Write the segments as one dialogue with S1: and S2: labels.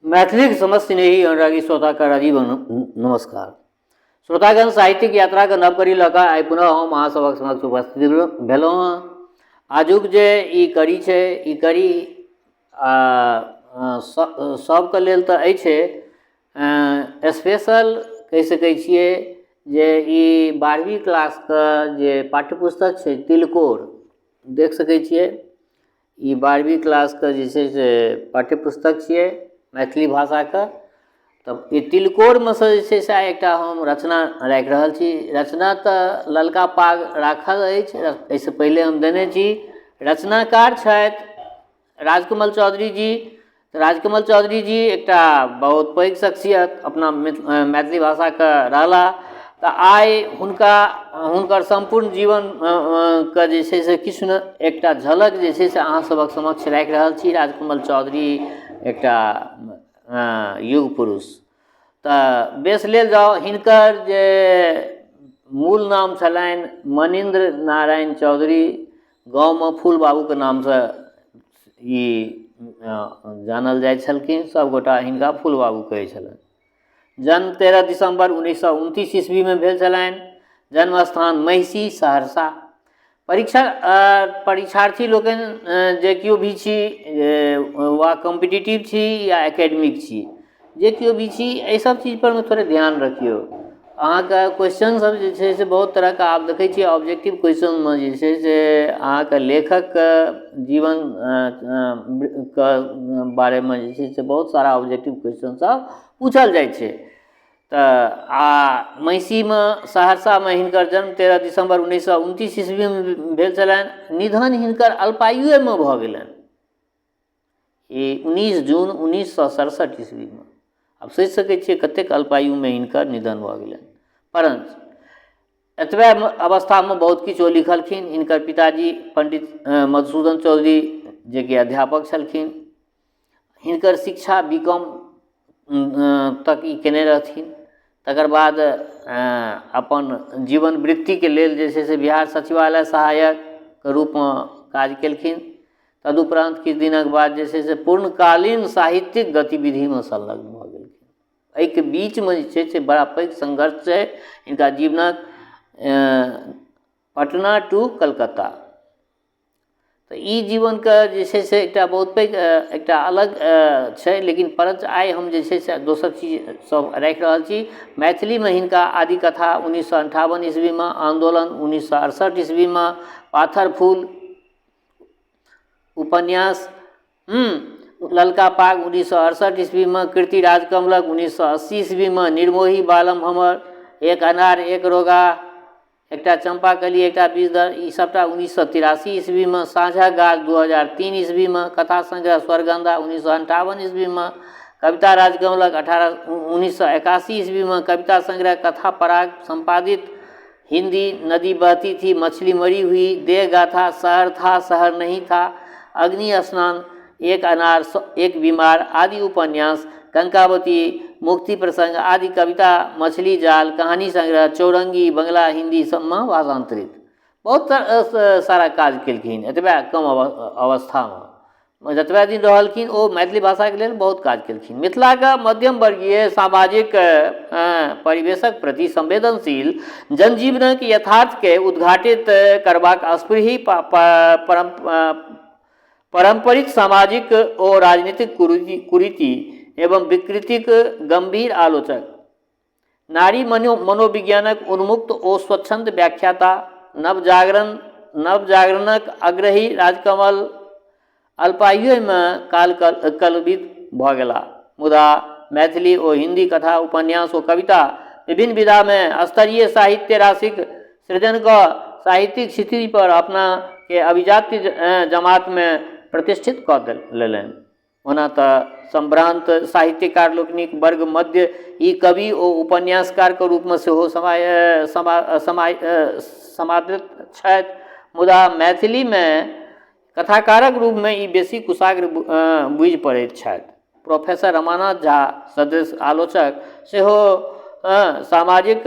S1: मैथिलीक समस्त स्नेही अनुरागी श्रोताके राजीव नमस्कार। श्रोतागण, साहित्यिक यात्राके नव कड़ी लऽ कऽ आइ पुनः हम अहाँ सभक समक्ष उपस्थित भेलहुँ हँ। आजुक जे ई कड़ी छै, ई कड़ी सभके लेल तऽ अछि, स्पेशल कहि सकै छियै जे ई 12वीं क्लासके जे पाठ्यपुस्तक छै तिलकोर, देख सकै छियै ई 12वीं क्लासके जे छै से पाठ्यपुस्तक छियै मैथिली भाषाके। तऽ ई तिलकोरमे सँ जे छै से आइ एकटा हम रचना राखि रहल छी। रचना तऽ ललका पाग राखल अछि, एहिसँ पहिले हम देने छी। रचनाकार छथि राजकमल चौधरी जी। राजकमल चौधरी जी एकटा बहुत पैघ शख्सियत अपना मैथिली भाषाके रहला। तऽ आइ हुनका हुनकर सम्पूर्ण जीवनके जे छै से किछु ने एकटा झलक जे छै से अहाँ सभक समक्ष राखि रहल छी। राजकमल चौधरी एकटा युग पुरुष तऽ बेस लेल जाउ। हिनकर जे मूल नाम छलनि मणीन्द्र नारायण चौधरी, गाँवमे फूल बाबूके नामसँ ई जानल जाइ छलखिन। सभगोटा हिनका फूल बाबू कहै छलनि। जन्म 13 दिसम्बर 1929 ईस्वीमे भेल छलनि। जन्म स्थान महिषी, सहरसा। परीक्षार्थी लोकनि जे केओ भी छी, वा कॉम्पिटिटिव छी या एकेडमिक छी, जे केओ भी छी, एहि सब चीजपर मे थोड़े ध्यान रखियौ। अहाँके क्वेश्चन सब जे छै से बहुत तरहके आब देखै छियै। ऑब्जेक्टिव क्वेश्चनमे जे छै से अहाँके लेखकके जीवन के बारेमे जे छै से बहुत सारा ऑब्जेक्टिव क्वेश्चन सब पूछल जाइ छै। तऽ आ महिषीमे, सहरसामे हिनकर जन्म 13 दिसम्बर 1929 ईस्वीमे भेल छलनि। निधन हिनकर अल्पायुएमे भऽ गेलनि, ई 19 जून 1967 ईस्वीमे। आब सोचि सकै छियै कतेक अल्पायुमे हिनकर निधन भऽ गेलनि, परञ्च एतबे अवस्थामे बहुत किछु ओ लिखलखिन। हिनकर पिताजी पण्डित मधुसूदन चौधरी, जेकि अध्यापक छलखिन, हिनकर शिक्षा बी कॉम तक ई कयने रहथिन। तकर बाद अपन जीवन वृत्तिके लेल जे छै से बिहार सचिवालय सहायकके रूपमे काज केलखिन। तदुपरान्त किछु दिनक बाद जे छै से पूर्णकालीन साहित्यिक गतिविधिमे संलग्न भऽ गेलखिन। एहिके बीचमे जे छै से बड़ा पैघ संघर्ष छै हिनका जीवनक, पटना टू कलकत्ता। तऽ ई जीवनके जे छै से एकटा बहुत पैघ एकटा अलग छै, लेकिन परञ्च आइ हम जे छै से दोसर चीज सब राखि रहल छी। मैथिलीमे हिनका आदिकथा 1958 ईस्वीमे, आन्दोलन 1968 ईस्वीमे, पाथर फूल उपन्यास, ललका पाग 1968 ईस्वीमे, कीर्ति राजकमलक 1980 ईस्वीमे, निर्मोही बालम हमर, एक अनार एक रोगा, एकटा चम्पाकली एकटा बीजदर, ई सबटा 1983 ईस्वीमे, साँझक गाछ 2003 ईस्वीमे, कथा संग्रह स्वरगन्धा 1958 ईस्वीमे, कविता राजकमलक 1981 ईस्वीमे, कविता संग्रह कथा पराग सम्पादित हिंदी, नदी बहती थी मछली मरी हुई, देह गाथा, शहर था शहर नहीं था, अग्नि स्नान, एक अनार एक बीमार आदि उपन्यास, कंकावती, मुक्ति प्रसंग आदि कविता, मछली जाल कहानी संग्रह, चौरंगी बंगला हिंदी सबमे भाषांतरित। बहुत सारा काज केलखिन एतबे कम अवस्थामे। जतबा दिन रहलखिन ओ मैथिली भाषाके लेल बहुत काज केलखिन। मिथिलाके मध्यम वर्गीय सामाजिक परिवेशक प्रति संवेदनशील जनजीवनक यथार्थके उद्घाटित करबाक स्पृही पारम्परिक सामाजिक ओ राजनीतिक कुरीति एवं विकृतिक गम्भीर आलोचक, नारी मनोविज्ञानक उन्मुक्त ओ स्वच्छन्द व्याख्याता, नवजागरणक अग्रही राजकमल अल्पायुएमे काल कलवित भऽ गेलाह। मुदा मैथिली ओ हिन्दी कथा, उपन्यास ओ कविता विभिन्न विधामे स्तरीय साहित्य राशिक सृजन कऽ साहित्यिक क्षितिजपर अपनाके अभिजात्य जमातमे प्रतिष्ठित कऽ लेलनि। ओना तऽ सम्भ्रान्त साहित्यकार लोकनिक वर्ग मध्य ई कवि ओ उपन्यासकारके रूपमे सेहो समादृत छथि, मुदा मैथिलीमे कथाकारक रूपमे ई बेसी कुशाग्र बुझि पड़ैत छथि। प्रोफेसर रमानाथ झा सदृश आलोचक सेहो सामाजिक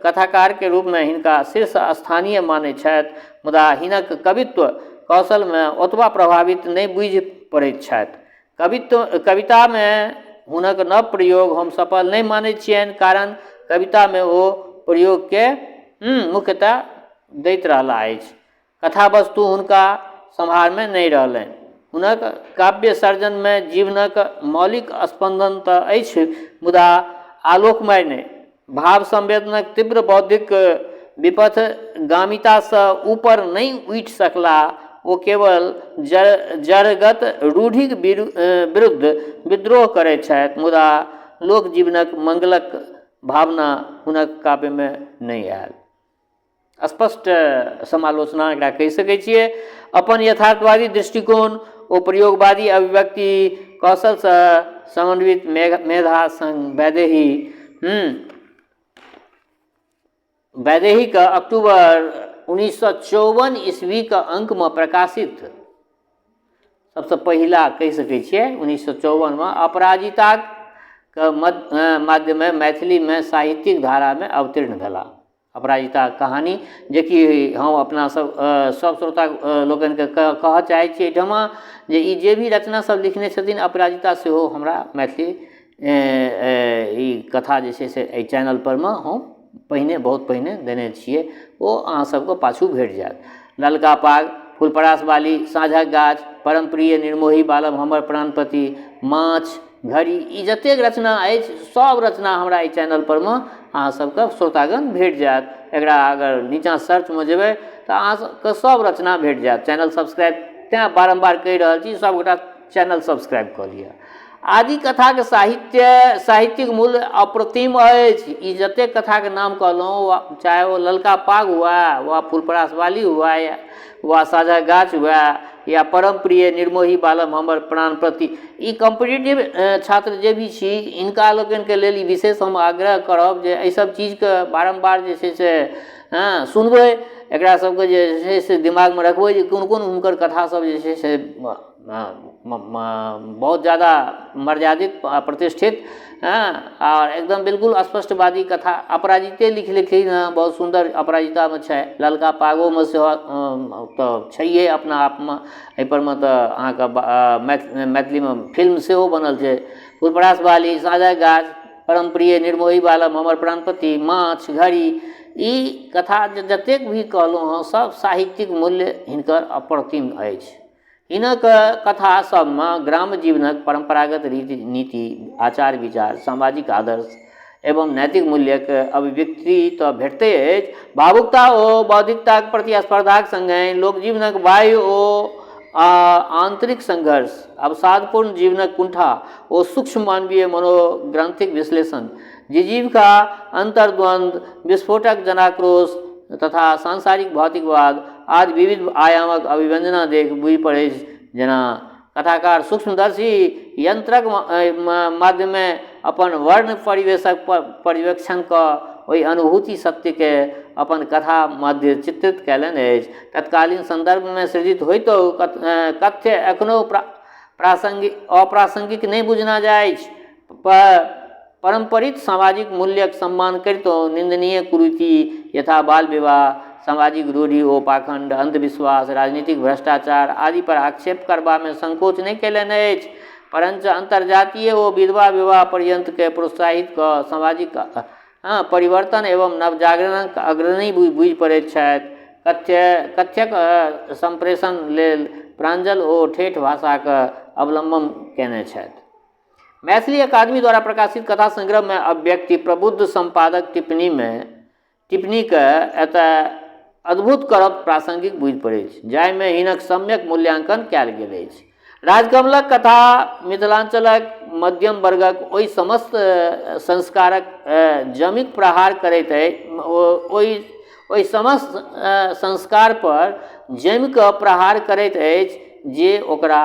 S1: कथाकारके रूपमे हिनका शीर्ष स्थानीय मानैत छथि, मुदा हिनक कवित्व कौशलमे ओतबा प्रभावित नहि बुझि पड़ैत छथि। कवितामे हुनक नव प्रयोग हम सफल नहि मानै छियनि, कारण कवितामे ओ प्रयोगके मुख्यतः दैत रहला अछि। कथा वस्तु हुनका सम्हारमे नहि रहलनि। हुनक काव्य सर्जनमे जीवनक मौलिक स्पन्दन तऽ अछि, मुदा आलोकमय नहि। भाव संवेदनक तीव्र बौद्धिक विपथगामितासँ ऊपर नहि उठि सकलाह। ओ केवल जड़गत रूढ़िक विरुद्ध विद्रोह करैत छथि, मुदा लोकजीवनक मंगलक भावना हुनक काव्यमे नहि आयल। स्पष्ट समालोचना एकरा कहि सकै छियै। अपन यथार्थवादी दृष्टिकोण ओ प्रयोगवादी अभिव्यक्ति कौशलसँ समन्वित मेधा सङ्ग वैदेही वैदेहीके अक्टूबर 1954 ईस्वीके अङ्कमे प्रकाशित सबसँ पहिला कहि सकै छियै 1954मे अपराजिताके माध्यमे मैथिलीमे साहित्यिक धारामे अवतीर्ण भेलाह। अपराजिता कहानी, जेकि हम अपना सब सब श्रोता लोकनिके कहऽ चाहै छी एहिठमा जे ई जे भी रचना सब लिखने छथिन अपराजिता, सेहो हमरा मैथिली ई कथा जे छै से एहि चैनलपर मे हम पहिने, बहुत पहिने देने छियै, ओ अहाँ सबके पाछू भेट जायत। ललका पाग, फुलपरास वाली, साँझक गाछ, परमप्रिय निर्मोही बालम हमर प्राणपति, माछ, घड़ी, ई जतेक रचना अछि सब रचना हमरा एहि चैनलपर मे अहाँ सबके श्रोतागण भेट जायत। एकरा अगर नीचाँ सर्चमे जेबै तऽ अहाँ सबके सब रचना भेट जायत। चैनल सब्सक्राइब तैँ बारम्बार कहि रहल छी, सबगोटा चैनल सब्सक्राइब कऽ लिअ। आदि कथाके साहित्य साहित्यिक मूल्य अप्रतिम अछि। ई जतेक कथाके नाम कहलहुँ, चाहे ओ ललका पाग हुए वा फुलपरास वाली हुए वा साझा गाछ हुए या परम प्रिय निर्मोही बालम हमर प्राणप्रति, ई कॉम्पिटेटिव छात्र जे भी छी, हिनका लोकनिके लेल ई विशेष हम आग्रह करब जे एहिसब चीजके बारम्बार जे छै से हँ सुनबै, एकरा सबके जे छै से दिमागमे रखबै जे कोन कोन हुनकर कथा सब जे छै से बहुत ज्यादा मर्यादित आ प्रतिष्ठित, हँ, आओर एकदम बिल्कुल स्पष्टवादी कथा अपराजिते लिख लेलखिन हँ। बहुत सुन्दर अपराजितामे छै, ललका पागोमे सेहो तऽ छैहे अपना आपमे। एहिपर मे तऽ अहाँके मैथिलीमे फिल्म सेहो बनल छै। फुलपरास वाली, साँझक गाछ, परमप्रिय निर्मोही बालम हमर प्राणपति, माछ, घड़ी, ई कथा जतेक भी कहलहुँ हँ सब साहित्यिक मूल्य हिनकर अप्रतिम अछि। हिनक कथा सबमे ग्राम्य जीवनक परम्परागत रीति नीति, आचार विचार, सामाजिक आदर्श एवं नैतिक मूल्यक अभिव्यक्ति तऽ भेटते अछि, भावुकता ओ बौद्धिकताक प्रतिस्पर्धाक सङ्गहि लोकजीवनक बाह्य ओ आन्तरिक संघर्ष, अवसादपूर्ण जीवनक कुण्ठा ओ सूक्ष्म मानवीय मनोग्रन्थिक विश्लेषण, जिजीविका, अन्तर्द्वन्द्व, विस्फोटक जनाक्रोश तथा सांसारिक भौतिकवाद आदि विविध आयामक अभिव्यंजना देख बुझि पड़ैछ जेना कथाकार सूक्ष्मदर्शी यन्त्रक माध्यमे अपन वर्ण परिवेशक पर्यवेक्षण कऽ ओहि अनुभूति सत्यके अपन कथा मध्य चित्रित कयलनि अछि। तत्कालीन सन्दर्भमे सृजित होइतो कथ्य एखनो प्रासङ्गिक अप्रासङ्गिक नहि बुझना जाइछ। परम्परित सामाजिक मूल्यक सम्मान करितो निन्दनीय कुरीति यथा बाल विवाह, सामाजिक रूढ़ि ओ पाखण्ड, अन्धविश्वास, राजनीतिक भ्रष्टाचार आदि पर आक्षेप करबामे संकोच नहि कयलनि अछि, परञ्च अन्तर्जातीय ओ विधवा विवाह पर्यन्तकेँ प्रोत्साहित कऽ सामाजिक परिवर्तन एवं नवजागरणक अग्रणी बुझि पड़ैत छथि। कथ्यक सम्प्रेषण लेल प्राञ्जल ओ ठेठ भाषाक अवलम्बन कयने छथि। मैथिली अकादमी द्वारा प्रकाशित कथा संग्रहमे अभिव्यक्ति प्रबुद्ध सम्पादक टिप्पणीमे टिप्पणीके एतय अद्भुत करब प्रासंगिक बुझि पड़ैछ, जाहिमे हिनक सम्यक मूल्यांकन कयल गेल अछि। राजकमलक कथा मिथिलांचलक मध्यम वर्गक ओहि समस्त संस्कारक जमिक प्रहार करैत अछि, ओहि समस्त संस्कार पर जमि कऽ प्रहार करैत अछि जे ओकरा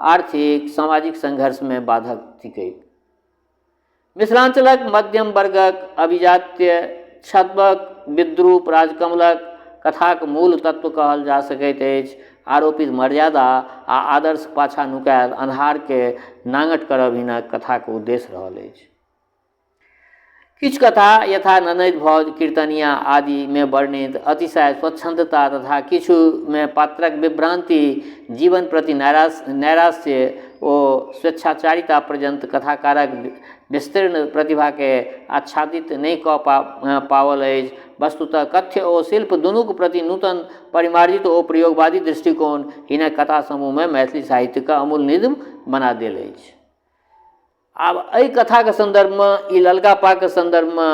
S1: आर्थिक सामाजिक संघर्षमे बाधक थिकैक। मिथिलांचलक मध्यम वर्गक अभिजात्य छद्मक विद्रूप राजकमलक कथाक मूल तत्व कहल जा सकैत अछि। आरोपित मर्यादा आ आदर्श पाछाँ नुकायल अन्हारके नाङ्गट करब हिनक कथाक उद्देश्य रहल अछि। किछु कथा यथा ननैद भौज, कीर्तनिया आदिमे वर्णित अतिशय स्वच्छन्दता तथा किछुमे पात्रक विभ्रान्ति, जीवन प्रति नैराश्य ओ स्वेच्छाचारिता पर्यन्त कथाकारक विस्तीर्ण प्रतिभाके आच्छादित नहि कऽ पाओल अछि। वस्तुतः कथ्य ओ शिल्प दुनूक प्रति नूतन परिमार्जित ओ प्रयोगवादी दृष्टिकोण हिनक कथा समूहमे मैथिली साहित्यके अमूल्य निधि बना देल अछि। आब एहि कथाके सन्दर्भमे, ई ललका पागके सन्दर्भमे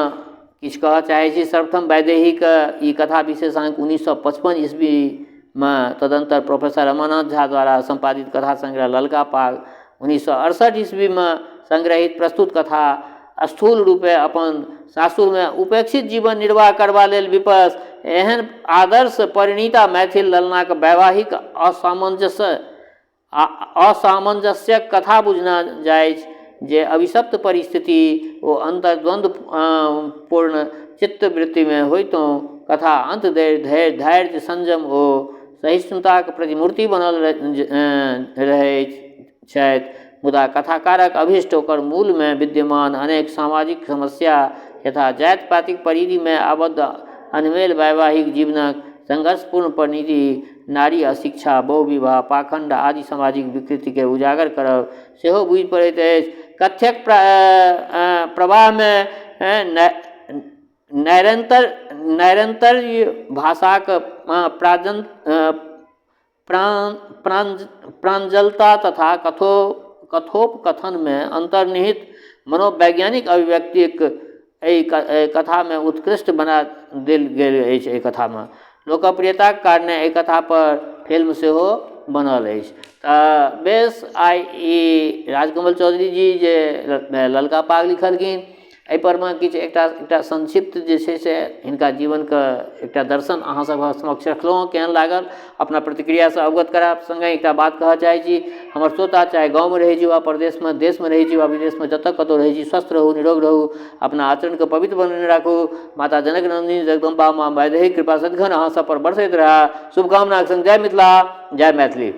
S1: किछु कहऽ चाहै छी। सर्वप्रथम वैदेहीके ई कथा विशेषांक 1955 ईस्वीमे, तदन्तर प्रोफेसर रमानाथ झा द्वारा सम्पादित कथा संग्रह ललका पाग 1968 ईस्वीमे संग्रहित प्रस्तुत कथा स्थूल रूपे अपन सासुरमे उपेक्षित जीवन निर्वाह करबा लेल विवश एहन आदर्श परिणीता मैथिल ललनाक वैवाहिक असामञ्जस्य आ असामञ्जस्यक कथा बुझना जाइछ जे अभिशप्त परिस्थिति ओ अन्तर्द्वन्द्व पूर्ण चित्तवृत्तिमे होइतहुँ कथा अन्त धरि धैर्य, संयम ओ सहिष्णुताक प्रतिमूर्ति बनल रहैत छथि। मुदा कथाकारक अभीष्ट ओकर मूलमे विद्यमान अनेक सामाजिक समस्या यथा जाति-पातिक परिधिमे आबद्ध अनमेल वैवाहिक जीवनक संघर्षपूर्ण परिणति, नारी अशिक्षा, बहुविवाह, पाखण्ड आदि सामाजिक विकृतिकेँ उजागर करब सेहो बुझि पड़ैत अछि। कथ्यक प्रवाहमे नैरन्तर्य भाषाक प्राञ्जलता तथा कथोपकथनमे अन्तर्निहित मनोवैज्ञानिक अभिव्यक्तिक एहि कथामे उत्कृष्ट बना देल गेल अछि। एहि कथामे लोकप्रियताक कारणे एहि कथापर फिल्म सेहो बनल अछि। तऽ बेस, आइ ई राजकमल चौधरीजी जे ललका पाग लिखलखिन, एहिपरमे किछु एकटा एकटा संक्षिप्त जे छै से हिनका जीवनके एकटा दर्शन अहाँ सभक समक्ष रखलहुँ। केहन लागल, अपना प्रतिक्रियासँ अवगत करायब। सङ्गहि एकटा बात कहऽ चाहै छी, हमर श्रोता चाहे गाँवमे रहै छी वा परदेशमे, देशमे रहै छी वा विदेशमे, जतऽ कतौ रहै छी, स्वस्थ रहू, निरोग रहू, अपना आचरणके पवित्र बनेने राखू। माता जनक नन्दिनी जगदम्बा माँ वैदेही कृपा सदिखन अहाँ सब पर बरसैत रहए, शुभकामनाके सङ्ग जय मिथिला, जय मैथिली।